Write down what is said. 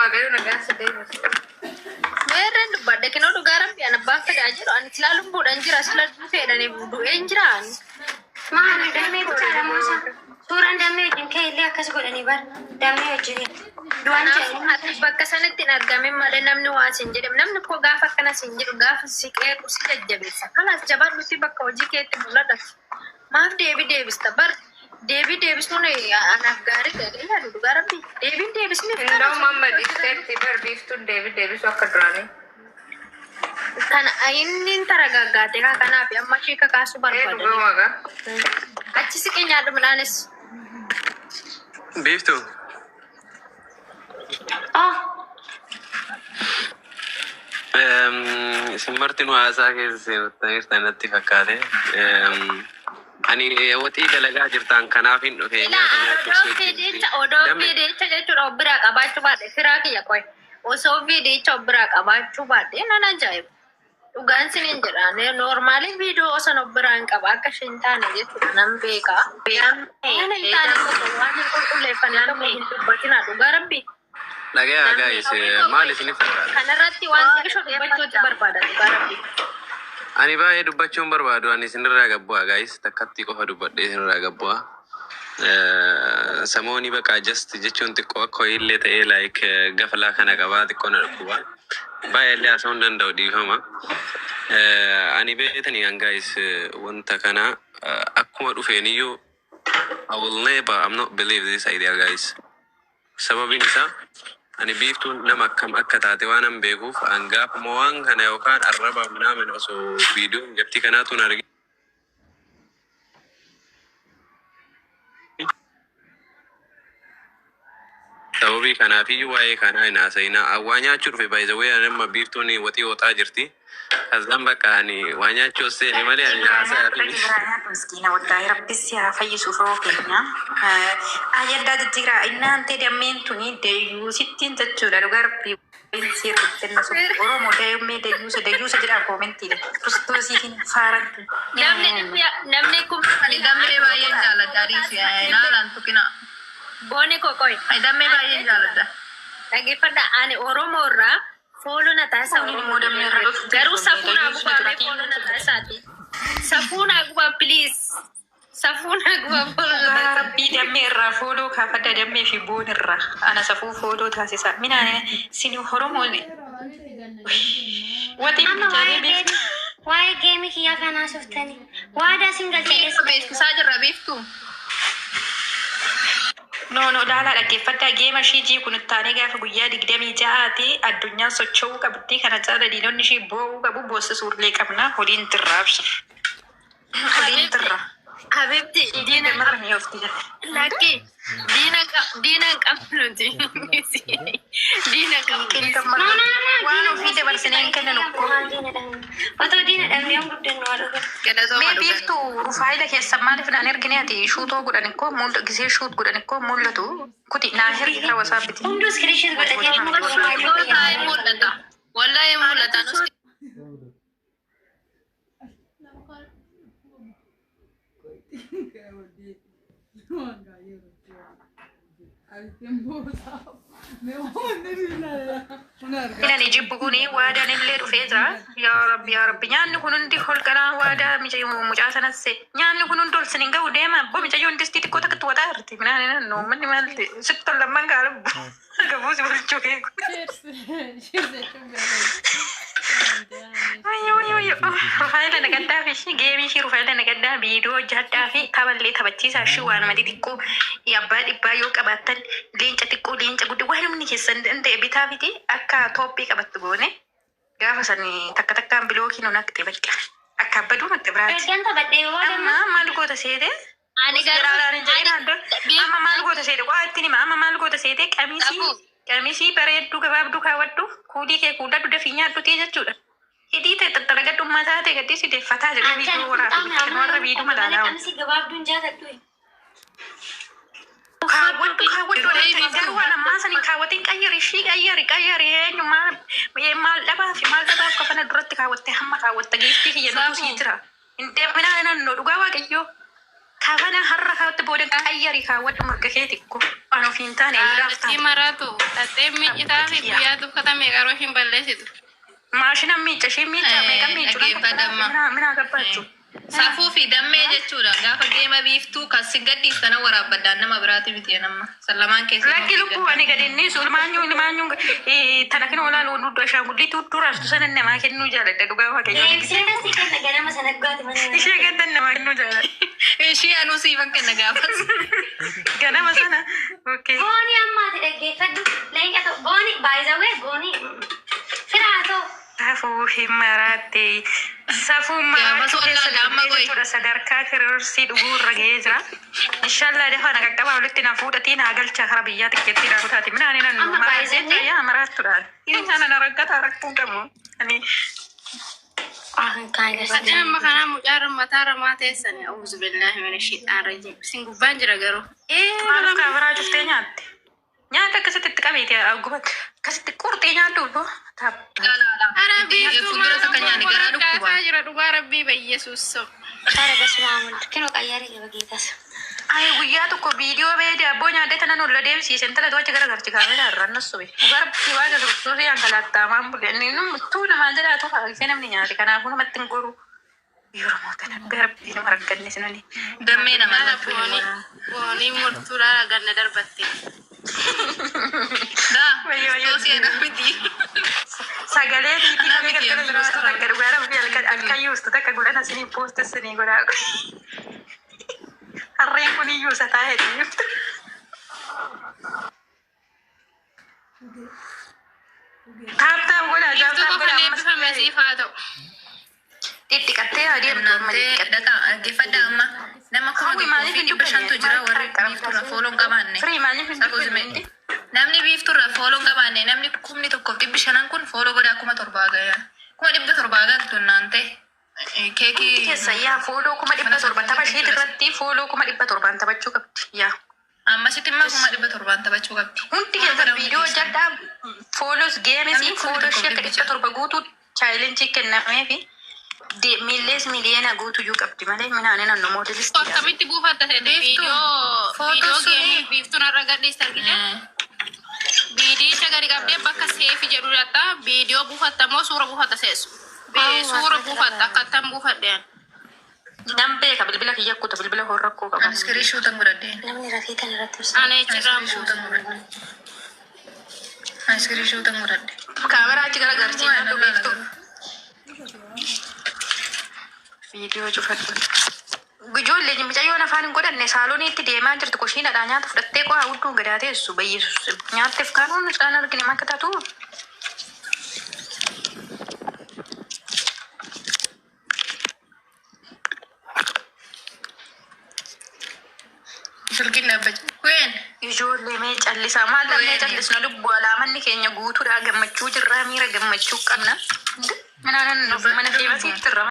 Waaqayyo nagaan si deebisu. Meerreen dubbadde kinoo dhugaa rabbi an abbaan fedhaa jedhu ani silaa lubbuudhaan jira sila du'eedhaan du'een jira ani. Maali dammee bichaadha moo isa? Suuraan dammee wajjin ka'e illee akkas godhanii bar dammee wajjin du'an Kanaaf jedhanii. ati bakka sanatti hin argamin malee namni waa siin jedhe namni koo gaafa akkana siin jedhu gaafa si qeequ si jajjabeessa. Kanaas jabaadhutti bakka hojii keetti mul'ata. Maaf deebii deebista bar deebii deebisuun anaaf gaarii ta'e yaadu dhugaa rabbi deebiin deebisniif kana Inda'u amma dhiifteetti bar biiftuun deebi deebisu akka duraanii. Kana inni hin taragaaggaate kaa kanaaf amma ishee kakaasuu Ee barbaadani. dhugaa waaqa. Achi siqee nyaadhu midhaanis. Biiftuu. Oh, Isin martinuu haasaa keessa seenuttaniirtan natti fakkaate. Ani waxii dalagaa jirtaan kanaaf hin dhufe Ilaa nyaata nyaachuuf odoo si wajjin. viidicha odoo Damme viidicha jechuudha of biraa qabaachuu baadhe firaa kiyya qoy osoo viidicha of biraa qabaachuu baadhe nan ajaa'iba. Dhugaan sinin jedha noormaali viidiyoo osoo of biraa hin qaba akka isheen taane jechuudha nan beeka. Waan hin taane tokko waan hin qulqulleeffanne tokko hin dubbatina dhugaa rabbi. Dhagayaa guys, maal isiniif fakkaata? Kanarratti waan xiqqisho dubbachuutti barbaada dhugaa rabbi. Ani baay'ee dubbachuun barbaadu ani isinirraa gabbu'a guys takkatti qofa dubbadhee isinirraa gabbu'a. Samooni baqa just jechuun xiqqoo akka ho'iillee ta'ee like gaflaa kana qabaa xiqqoo na dhukkuba. Baay'ee illee haasa'uu hin danda'u dhiifama. Ani beetanii an guys wanta kana akkuma dhufeeniyyuu I will never, I'm not believe this idea, guys. Sababiin isaa ani biiftuun nama akkam akka taate waan an beekuuf an gaafuma waan kana yookaan arraba minaamin osoo viidiyoon jartii kanaatu hin argin. Sababii kanaafiyyuu waa'ee kanaa hin haasa'inaa. Waa nyaachuu dhufe, by the way, ani amma biiftuun waxii waxaa jirti. Kazaan bakka ani waa nyaachuu os seene malee ani Biraa haasayaa nyaadhu, fi biraa nyaadhu miskiina wallaahi rabbi si haa fayyisu firoo keenya. Ayaddaa jijjiiraa innaan ta'e dammeen tuni dayyuusittiin jechuudha dhugaa rabbi seerri kenna sun Oromoo dammee dayyuusa dayyuusa jedhaa koomentiidha. Kiristoosiitiin faarantu. Namni namni kun Ani dammee baay'een jaaladha ariisi. Naalaan tuqina. Booni kokoy. Ani dammee baay'een jaaladha. Dhaggeeffadha ani Oromoo irraa follow na taasisa. Fooniin immoo dammee irra dhufti. Garuu safuu naa Dayyuusni gubaa mee duraanii. follow na taasisaati. Safuu naa gubaa please. Safuu naa gubaa follow na Dhugaa taasisa. rabbii dammee irraa follow kaafadha dammee fi boon irraa ana safuu follow taasisa. Minaan sin Oromoon waxiin amma bilchaatee waa'ee biiftu. geemii waa'ee geemii kiyyaa kanaa suftanii waadaa sin galchee Biiftuu beeksisaa jirra biiftuu. No, no, laalaa dhaggeeffadhaa geema ishii jii kun ittaanee gaafa guyyaa 26ti addunyaan socho'uu qabdi kana caala diinonni ishii boo'uu qabu boossisuullee qabna holiin tirra abshir holiin tirra Habibti shiitiin diina damarra ni oofti jira. Lakki diina diina hin qabnu nuti. Diina hin qabnu. Shiitiin No, damarra no, no, waan diina ofii dabarsinee hin kenninu qabna maal diina dhabne. Otoo diina dhabne yoom guddannu haa dhufu. Galatooma Mee dhugaa. biiftuu rufaayila keessan maaliif naan ergine ati shuutoo godhan ikkoo mul'atu gisee shuut godhan ikkoo mul'atu kuti naa hergi karaa wasaabbiti. Hunduu iskiriishin godhatee dhuma Wallahi mul'ata. Wallahi mul'ata. Nus Inni jibbu kuni waadaan illee dhufee jira. Yaa Rabbi yaa Rabbi nyaanni kun hundi holqanaa waadaa mucaa sanas nyaanni kun hundi ol sin hin ga'u deema abboo mucayyoon distii xiqqoo takkatti waxaa jirti. Minaan naannoo manni maal ta'e sitti tollamman gaala gabuu si bulchuu keeku. Ayyo ayyo ayyo Rufaayila nagaddaa fi ishii geemii ishii Rufaayila nagaddaa viidiyoo hojjadhaa fi taphallee taphachiisaa ishii waanuma xixiqqoo abbaa dhibbaa yoo qabaattan leenca xiqqoo leenca guddaa waan humni keessan danda'e bitaa fiti akka toophii qabattu goone gaafa san takka takkaan bilookii nu naqxe bakka akka abbaduu naqxe biraati. Ergaan taphadhee booda Amma maal goota seete? Ani garuu Garaalaan hin jedhin ani adda. Amma maal goota seete? Waa ittiin hima. Amma maal goota seete? Qamisii Safuu. qamisii bareedduu gabaabduu kaawwadhu kuulii kee kuuladhu dafii nyaadhu jechuudha. Hidhii ta'e xaxxaragadhu mataa ta'e gaddii deeffataa jedhee Achaan viidiyoo waraabee qunxaame kan amma warra yoo viidiyoo uffadhu malee malaalaa. qamisii gabaabduun jaaladhu. Kaawwadhu kaawwadhu Dirree walitti garuu biiftuu. waan ammaa saniin kaawwatiin qayyari ishii qayyari qayyari eenyu maal maal dhabaa fi maal dhabaaf kafana duratti kaawwatte hamma kaawwatta giiftii kiyya nutu sii Safuu. jira. Hin deeminaa naannoo dhugaa waaqayyoo. Kafana har'a kaawwatte booda qayyari kaawwadhu mirga keeti ko. Waan ofii hin taane eenyudhaaf Qaallichi taate. maratu dhaxxee miiccitaa fi guyyaa dukkatame qaroo hin balleessitu. Maashina miicca ishee miicca meeqa miiccu Dhaggeeffadamma. minaa gabbaachu. Safuu fi dammee jechuudha. Gaafa geema biiftuu kan si gadhiistana waraabbadhaan nama biraati miti nama. San lamaan keessa. Lakki lubbuu ani gadi inni ilmaanyuu ilmaanyuu tana kan olaanu duddu ashaangulliitu duraaftu sana namaa kennuu jaaladha dhugaa waaqayyoon. Deebisee si kenna ganama sana gaati mana. Ishee gaddan namaa kennuu jaaladha. Ishii anuu siifan kenna gaafas. Ganama sana. Okay. Boonii ammaati dhaggeeffadhu. Leenca ta'u boonii baay'isawee boonii firaa ta'u. Safuu hin maraatte. Safuu maraachuu Gaafas keessa wallaalle amma darbee goyi. jechuudha sadarkaa kirorsii dhuguu irra ga'ee jira. Inshaallah dafa na qaqqabaa walitti na fuudhatii na galcha kara biyyaa xiqqeetti na kutaati. Minaan nan Amma maraatee baay'isanii? yaa maraattuudha. Ana na rakkata rakkoo qabu. Ani Kan Badhee amma kanaa mucaa mataa ramaa teessan auzu billaahi mina shiixaan rajiim. Isin gubbaan jira garuu. maaliif kaameraa cuftee nyaatte? Nyaata akkasitti itti qabeeti gubat akkasitti qurxee nyaadhu boo. Ara biiftuu Fuuldura takka nyaanni garaa dhukkuba. kaasaa jira dhugaa rabbii bayyesuus. Tara basuma amul kinoo qayyara jaba geetas. Ay guyyaa tokko viidiyoo bee daabboo nyaadde tanan olla deebisiise intala to'achi gara garchi kaameraa irraa nas sobe. Dhugaa rabbii waaqa tursuuf yankalattaamaan bule. Inni tuu namaan jedhaa tu faayisee namni nyaate kanaafuu namatti hin goru. Yeroo mootan dhugaa rabbii nama rakkanne sinani. Dammee nama Haala boonii boonii murtuudhaan ganna darbatte. Daa. Wayyoo, wayyoo. Kiristoosii anaa miti. Sagalee tiitii Anaa qabee miti, galgala amma jiraatu takka dhugaa rabbii halkan halkan yuustu takka godhana sinii poosta sinii godhaa. Harreen kun iyyuu isa taa'ee yuustu. Tap tap godhaa Biiftuu tap tap qofa godhaa ammas. eebbifame siif haa ta'u. Dhidhiqattee adeemtu amma Naantee dhidhiqattee. dhaqaa dhaggeeffadhaa amma nama kuma Hawwi tokkoo maaliif fi hin dhibba shantu dubbanne? jira warri biiftuurra fooloon qabaanne. Firii maaliif hin Safuu dubbanne? simee. Namni biiftuurra fooloon qabaanne namni kumni tokkoof dhibbi shanan kun fooloo godhaa kuma torbaa gaya. Kuma dhibba torbaa galtu naantee. Keekii. Hundi keessa yaa fooloo kuma dhibba torba tapha isheet irratti fooloo kuma dhibba torbaan taphachuu qabdi. Yaa Ammasitti immoo kuma dhibba torbaan taphachuu qabdi. hundi keessa viidiyoo hojjedhaa fooloos geemes Namni kuma fooloo tokkoof ishee akka dhibbi dhibba torba guutuu chaayilenjii kennamee fi miillees miliyoona guutuyyuu qabdi malee minaan nannu moodelistii. Akkamitti buufatta seete Biiftuu. viidiyoo Footoo viidiyoo suni. geemii biiftuun har'a gadhiiste argite. Viidiyicha gadi qabdee bakka seefi jedhu dhatta viidiyoo buufatta moo suura buufatta seessu. Suura buufatta akkattan buufadheen. Nan beeka bilbila kiyya kuta bilbila hoo rakkoo qaba. Askirii shuutan godhadhee. Namni rafee kan irratti ibsa. Ana jechirraan buusa. Askirii shuutan godhadhe. Kaameraa achi garagarchii nyaadhu beektu. Viidiyoo cufadhu. Ijoollee mucayyoon afaan hin godhanne saalooniitti deemaa jirtu kushiinadhaa nyaata fudhattee qohaa hudduu gadaa teessu bayyeessu. Nyaatteef kaanuun isaan argine makka taatu. Silkiin dhaabbachuu. Kuween. Ijoollee mee callisaa maal dhabnee callisna lubbuu alaamanni keenya guutuudhaa gammachuu jirraa miira gammachuu qabna. Minaan mana feemasiitti irra.